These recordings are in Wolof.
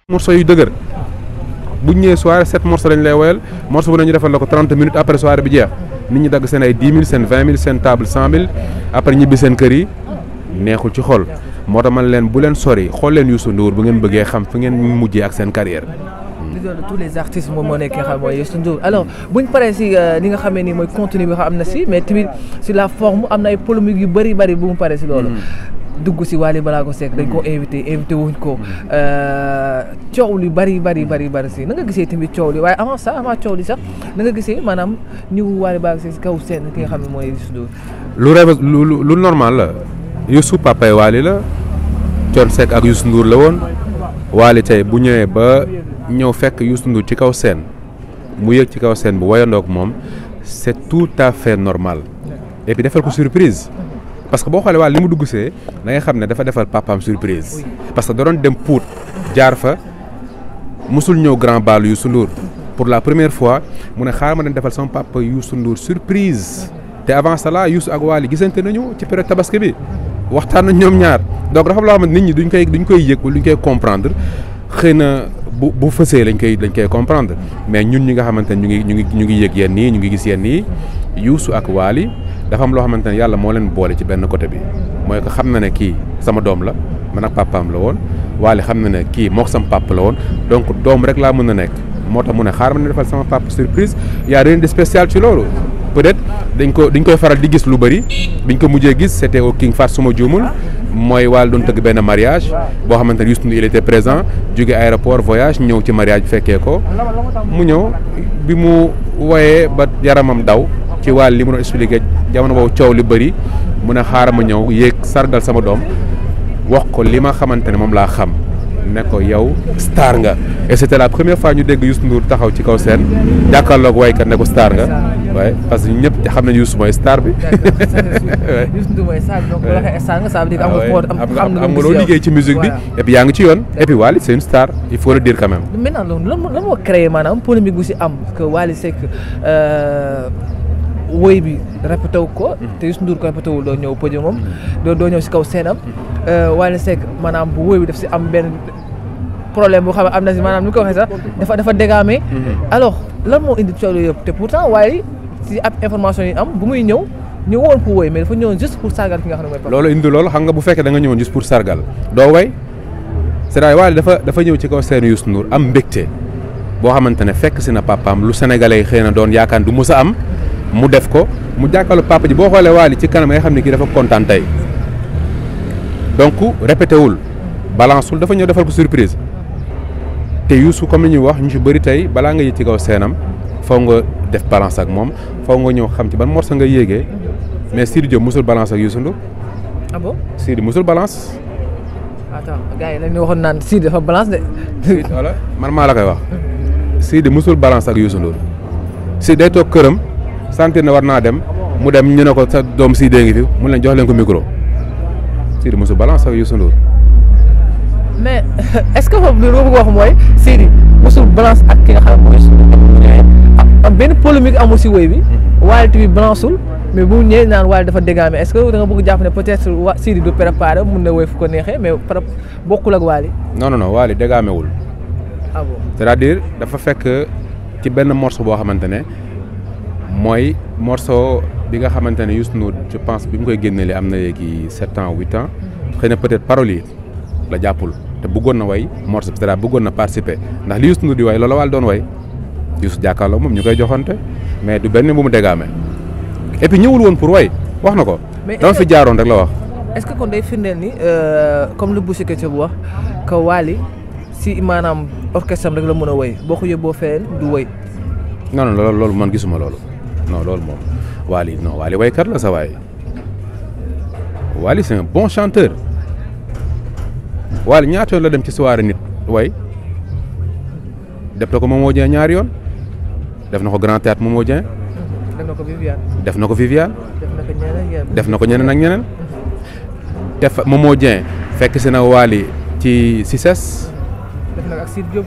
morceau yu dëgër bu ñu ñëwee soirée 7 morceaux lañ lay woyal morceau bu ne ñu defal la ko 30 minutes après soirée bi jeex nit ñi dagg seen ay 10 000 seen 20 000 seen table 100 000 après ñibbi seen kër yi neexul ci xol moo tax man leen bu leen sori xool leen Youssou Ndour bu ngeen bëggee xam fi ngeen mujjee ak seen carrière. l'idole de tous les artistes moom moo nekk xam mooy Youssou Ndour alors buñ paree si li nga xamee ni mooy contenu bi xam am na si mais tamit si la forme am na ay polémique yu bëri bu mu paree si loolu. dugg si Wally Ballago Seck dañ ko invité wuñ ko coow li bëri si na nga gisee tamit coow li waaye avant coow li sax na nga gisee maanaam ñu Wally Ballago Seck si kaw seen ki nga xam ne mooy Youssou Ndour. lu normal la Youssou papay Wally la Thione Seck ak Youssou Ndour la woon Wally tey bu ñëwee ba ñëw fekk Youssou Ndour ci kaw scène mu yëg ci kaw scène bu wayandoog moom c'est tout à fait normal et puis defal ko surprise parce que boo xoolee Wally li mu dugg see da ngay xam ne dafa defal papaam surprise parce que da doon dem Pout jaar fa musul ñëw Grand Bal Youssou Ndour pour la première fois mu ne xaaral ma dem defal sama papa Youssou Ndour surprise te avant cela Youssou ak Wally gisante nañu ci période tabaski bi waxtaan nañ ñoom ñaar donc dafa loo xam ne nit ñi duñ koy yëg duñ koy comprendre xëy na bu fësee lañ koy comprendre mais ñun ñi nga xamante ne ñu ngi yëg yenn nii ñu ngi gis yenn nii Youssou ak Wally dafa am loo xamante ne yàlla moo leen boole ci benn côté bi mooy que xam na ne kii sama doom la man ak papaam la woon Wally xam na ne kii mook sama papa la woon donc doom rek laa mën a nekk moo tax mu ne xaaral ma ne defal sama papa surprise y a rien de spécial ci loolu peut-être dañ koy faral di gis lu bëri biñ ko mujjee gis c'était au King Fahd suma juumul mooy Wally doon tëgg benn mariage boo xamante ne Youssou Ndour il était présent jóge aéroport voyage ñëw ci mariage bi fekkee ko mu ñëw bi mu woyee ba yaramam daw ci Wally li mu doon expliqué jamono boobu coow li bëri mu ne xaaral ma ñëw yéeg sargal sama doom wax ko li ma xamante ne moom laa xam ne ko yow star nga et c'était la première fois ñu dégg Youssou Ndour taxaw ci kaw scène jàkkaarloog waykat ne ko star nga waaye parce que ñëpp xam nañu Youssou mooy star bi. Youssou Ndour mooy star donc bu la waxee star nga ça veut dire am nga loo liggéey ci musique bi et puis yaa ngi ci yoon et puis Wally c'est une star il faut le dire quand même. maintenant loolu lan moo créé maanaam polémique bu si am que Wally Seck woy bi répété wu ko te Youssou Ndour ko répété wul doo ñëw podium moom doo ñëw si kaw scène am Wally Seck maanaam bu woy bi daf si am benn problème boo xam ne am na si maanaam ni ko waxee sax dafa dégamé alors lan moo indi coono yëpp te pourtant waaye si ab information yi am bu muy ñëw woon pour woy mais dafa ñëwoon juste pour sargal ki nga xam ne mooy papa. loolu indi loolu xam nga bu fekkee da nga ñëwoon juste pour sargal doo way c'est-à-dire Wally dafa ñëw ci kaw scène Youssou Ndour am mbégte boo xamante ne fekk si na papaam lu sénégalais xëy na doon yaakaar du mës a am mu def ko mu jàkkaarloo papa ji boo xoolee Wally ci kanam nga xam ne kii dafa kontaan tey donc répété wul balance wul dafa ñëw defal ko surprise te Youssou comme ni ñuy wax ñu ci bëri tey balaa nga yëg ci kaw seenam faw nga def balance ak moom faw nga ñëw xam ci ban morceau nga yéegee mais Sidi Diop musul balance ak Youssou Ndour. Ah bon Sidi musul balance. attends gars yi dañu waxoon naan Sidi dafa balance de. voilà man maa la koy wax Sidi musul balance ak Youssou Ndour Sidi day toog këram. sentir na war naa dem mu dem ñu ne ko sa doom Sidi ngi fi mu leen jox leen ko micro Sidi mosul balance ak Youssou Ndour. mais est-ce que foofu li ma bëgg wax mooy Sidi mosul balance ak ki nga xam ne mooy am benn polémique amul si woy bi Wally tamit balanceul mais bu ñëwee naan Wally dafa dégamé est-ce que da nga bëgg jàpp ne peut-être Sidi du préparé mun na woy fu ko neexee mais bokkul ak Wally. non Wally dégamé wul. ah bon c'est-à-dire dafa fekk ci benn morceau boo xamante ne. mooy morceau bi nga xamante ne Youssou Ndour je pense bi mu koy génneeli am na léegi 7 ans 8 ans xëy na peut-être paroles yi la jàppul te bëggoon na way morceau bi c'est-à-dire bëggoon na participer ndax li Youssou Ndour di way loolu Wally doon way Youssou jàkkaarloo moom ñu koy joxante mais du benn bu mu dégaamee et puis ñëwul woon pour way wax na ko. dama fi jaaroon rek la wax. est-ce que kon day firndeel ni comme lu Boucher Ketchup bu wax que Wally si maanaam orchestre am rek la mën a way boo ko yóbboo feneen du way. non loolu man gisuma loolu. non loolu moom Wally waykat la sa waay Wally c'est un bon chanteur Wally ñaata yoon la dem ci soirée nit way def na ko Momo Dieng ñaari yoon def na ko Grand Théâtre Momo Dieng def na ko Viviane def na ko ñeneen ak ñeneen def Momo Dieng fekk si na Wally ci Cissesse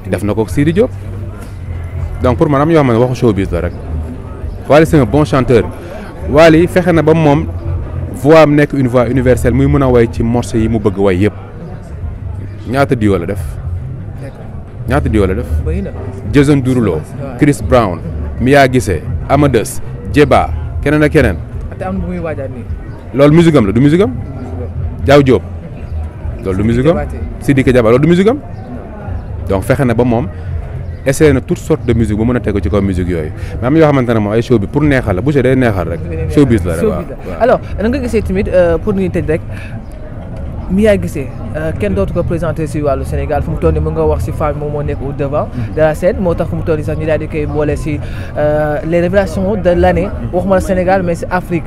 def na ko Sidi Diop donc pour man am yoo xam ne waxu showbiz la rek Wally c'est un bon chanteur Wally fexe na ba moom voix am nekk une voix universelle muy mën a way ci morceau yi mu bëgg way yëpp ñaata diwa la def ñaata duo la def. bëri na Jason Derulo. Chris Brown. Mia Guissé. Amadeus. Jeba keneen ak keneen. te am na bu muy waajaat nii. loolu musique am la du musique am. Diaw Diop. loolu du musique am. Sidiki Diaba loolu du musique am. donc fexe na ba moom essayé na toutes sortes de musique bu mën a tegu ci kaw musique yooyu mais am yoo xamante ne moom ay show bi pour neexal la Boucher day neexal rek. showbiz la rek waaw. alors na nga gisee tamit pour ñu tëj rek Mia Guissé kenn dootu ko présenté si wàllu Sénégal fu mu toll nii mu nga wax si femme moom moo nekk au devant de la scène moo tax fu mu toll nii sax ñu daal di koy boole si les révélations de l'année waxuma la Sénégal mais si Afrique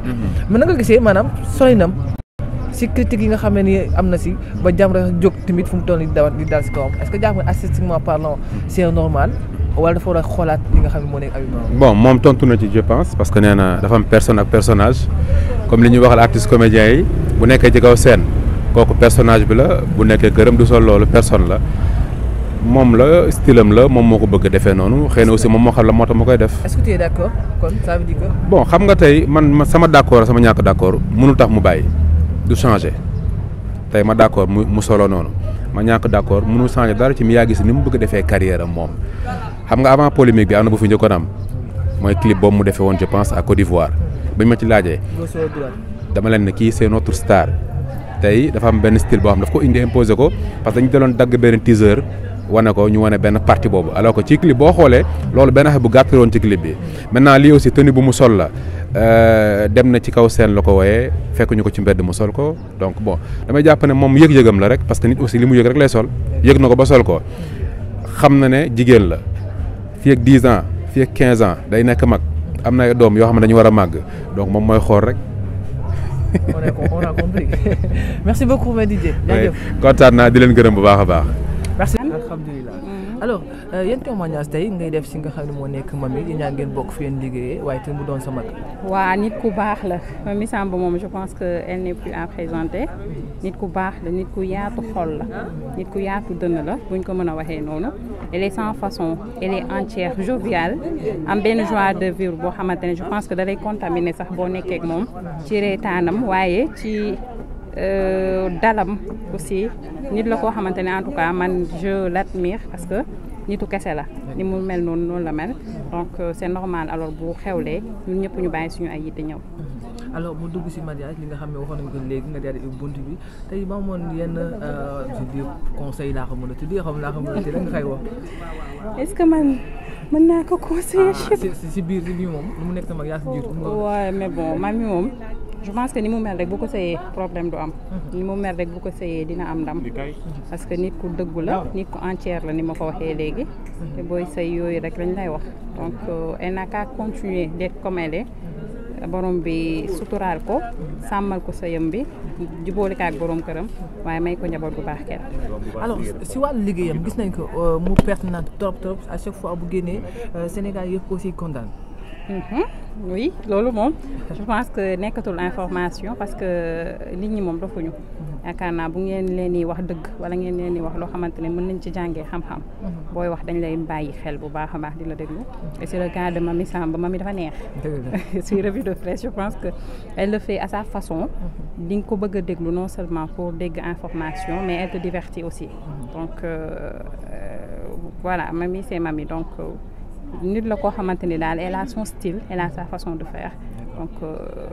mais na nga gisee maanaam solinam si critiques yi nga xam ne ni am na si ba Jamra jóg tamit fu mu toll nii di dal si kawam est-ce que jàpp nga artistiquement parlant c'est normal wala dafa war a xoolaat li nga xam ne moo nekk ay bon moom tontu na ci je pense parce que nee na dafa am personne ak personnage comme li ñuy waxal artiste comédien yi bu nekkee ci kaw scène kooku personnage bi la bu nekkee këram du sol loolu personne la moom la style am la moom moo ko bëgg a defee noonu xëy na aussi moom moo xam la moo tax ma koy def. est-ce que tu es d'accord kon ça veut dire que. bon xam nga tey man sama d'accord sama ñàkk d'accord mënul tax mu bàyyi du changer tey ma d'accord mu solo noonu ma ñàkk d'accord mënul changer dara ci Mia Guissé ni mu bëgg a defee carrière am moom. xam nga avant polémique bi am na bu fi njëkkoon am mooy clip boobu mu defee woon je pense à Côte d'Ivoire bañ ma ci laajee. dama leen ne kii c'est notre star. tey dafa am benn style boo xam daf ko indi imposé ko parce que dañu doon dagg benn teaser wane ko ñu wane benn partie boobu alors que ci clip boo xoolee loolu benn affaire bu gàtt woon ci clip bi maintenant lii aussi tenue bu mu sol la dem na ci kaw scène la ko wooyee fekk ñu ko ci mbedd mu sol ko donc bon damay jàpp ne moom yëg-yëgam la rek parce que nit aussi li mu yëg rek lay sol yëg na ko ba sol ko xam na ne jigéen la fii ak 10 ans fii ak 15 ans day nekk mag am na ay doom yoo xam ne dañu war a màgg donc moom mooy xool rek. on a compris merci beaucoup Didier. kontaan naa di leen gërëm bu baax a baax. merci alhamdulilah. alors yan témoignage tey ngay def si nga xam ne moo nekk Mamy yi ñaan ngeen bokk fi yéen liggéeyee waaye te mu doon sa mag. waa nit ku baax la Mamy Samb moom je pense que elle n'est plus à présenter nit ku baax la nit ku yaatu xol la nit ku yaatu dënn la buñ ko mën a waxee noonu elle est sans façon elle est entière joviale am benn joie de vivre boo xamante ne je pense que da lay contaminer sax boo nekkee ak moom ci reetaanam waaye ci dalam aussi nit la koo xamante ne en tout cas man je l'admire parce que nitu kese la ni mu mel noonu la mel donc c'est normal alors bu xewlee ñun ñëpp ñu bàyyi suñu ay yitte ñëw. alors mu dugg ci mariage li nga xam ne waxoon nañu ko léegi nga daal di bunt bi tey ba amoon yenn je dis conseil laa ko mën a tuddee xam laa ko mën a tuddee nga koy wax. est-ce que man mën naa ko conseiller. si biir moom lu mu nekk sama yaa si jiitu. waaw mais bon Mamy moom je pense que ni mu mel rek bu ko sëyee problème du am. ni mu mel rek bu ko sëyee dina am ndam. parce que nit ku dëggu la nit ku entière la ni ma ko waxee léegi. te booy sëy yooyu rek lañ lay wax donc elle n'a qu'à continuer d'être comme elle est. borom bi suturaal ko sàmmal ko sëyam bi jubóole ko ak borom këram waaye may ko njaboot bu baax kenn. alors si wàllu liggéeyam gis nañ ko mu pertinent trop à chaque fois bu génnee Sénégal yëpp aussi kontaan. oui loolu moom je pense que nekkatul information parce que nit ñi moom dofuñu yaakaar naa bu ngeen leen di wax dëgg wala ngeen leen di wax loo xamante ne mën nañ ci jàngee xam-xam booy wax dañ lay bàyyi xel bu baax a baax di la déglu et c'est le cas de Mamy Samb Mamy dafa neex sur revue de presse je pense que elle le fait à sa façon di nga ko bëgg a déglu non seulement pour dégg information mais elle te divertit aussi donc voilà Mamy c'est Mamy donc nit la koo xamante ni daal elle a son style elle a sa façon de faire donc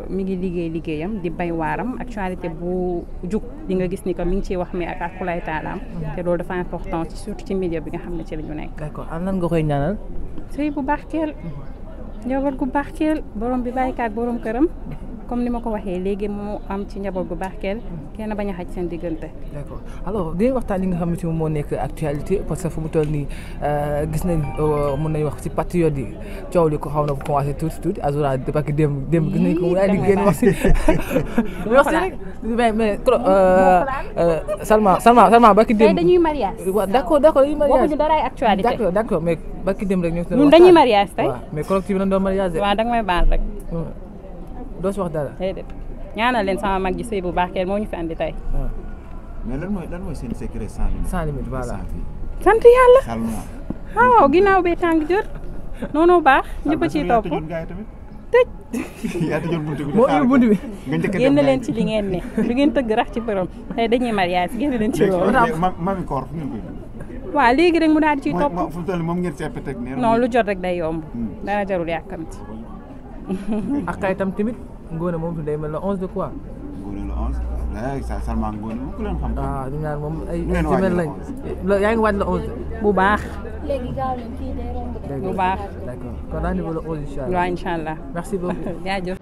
mi ngi liggéeyam di bay waaram actualité bu jug di nga gis ni que mi ngi ciy wax mi ak akulay taalaam te loolu dafa important ci surtout ci milieu bi nga xam ne ci la ñu nekk. d'accord am nan nga koy ñaanal. sëy bu barkeel njaboot gu barkeel borom bi bàyyi kaak borom këram comme ni ma ko waxee léegi mu am ci njaboot gu barkeel kenn bañ a xaj seen diggante. d'accord alors dinañ waxtaan li nga xam ne moo nekk actualité parce que fu mu toll nii gis nañ mën nañ wax ci patriote yi coow li ko xaw na ko commencé tuuti Azoura parce que démb gis nañ ko mu daal di génn wax si wax si rek mais Salma ba ki démb dañuy mariage. waaw d'accord dañuy mariage waxuñu daraay actualité. d'accord mais ba ki démb rek ñun dañuy mariage tey. mais collectif bi nañ doon mariage de. waaw danga may baal rek. doo si wax dara. déedéet ñaanal leen sama mag ji sëy bu baax kenn moo ñu fi andi tey. mais lan mooy seen secret sans limite voilà. sant yàlla. waaw ginnaaw bee tàng jër. noonu baax ñëpp a ciy topp. tëj. yaa tëjoon buntu bi moo indi buntu bi. génn leen ci li ngeen ne lu ngeen tëgg rax ci borom tey dañuy mariage génn leen ci loolu. Mamy koor fu ngeen koy waaw léegi rek mu daal di ciy topp. fu mu toll moom ngeen sepp teg ne. non lu jot rek day yomb. dara jarul yàkkamti. ak kayitam tamit Ngoné moom tu day mel le 11 de quoi. Ngoné le 11 ay sa Salma Ngoné moom ku leen xam. ñu naan moom ay jumel lañ. yaa ngi waaj le 11. bu baax. léegi gaaw leen kii day romb. bu baax. d'accord kon rendez-vous le 11 incha allah. waaw incha allah. merci beaucoup jaajëf.